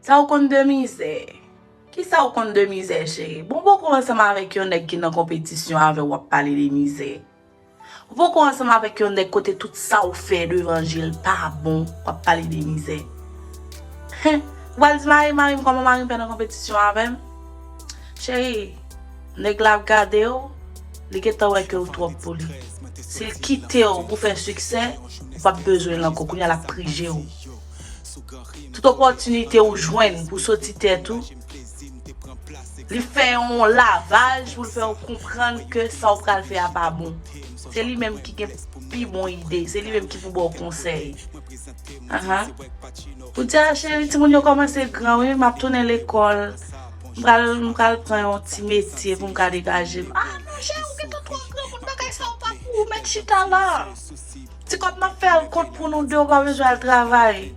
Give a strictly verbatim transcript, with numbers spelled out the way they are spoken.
Sa w konn de mizè? Kisa w konn de mizè, cheri? Bon, poko ansanm avèk yon nèg ki nan konpetisyon avè w, w ap pale de mizè. Ou poko ansanm avèk yon nèg kote tout sa w fè devan je l pa bon, w ap pale de mizè. Hen, ou pral di mari, mari m, kòman mari m fè nan konpetisyon avè m? Cheri, nèg la ap gade w, li gentan wè ke w twòp pou li. Si l kite w pou fè siksè, ou p ap bezwen l ankò, kounye a l ap prije w. Tout opòtinite ou jwenn pou soti tèt ou, li fè yon lavaj pou l fè w konprann ke sa w pral fè a pa bon. Se li menm ki gen pi bon ide, se li menm ki pou ba w konsèy. Aha. Ou di, a cheri, timoun yo kòmanse gran, wi, m ap tounen lekòl. M pral, m pral pran yon ti metye pou m ka degaje m. A non, cheri, ou gentan twò granmoun, bagay sa yo pa pou ou, mèt chita la. Ti kòb m ap fè al kont pou nou de, ou pa bezwen al travay.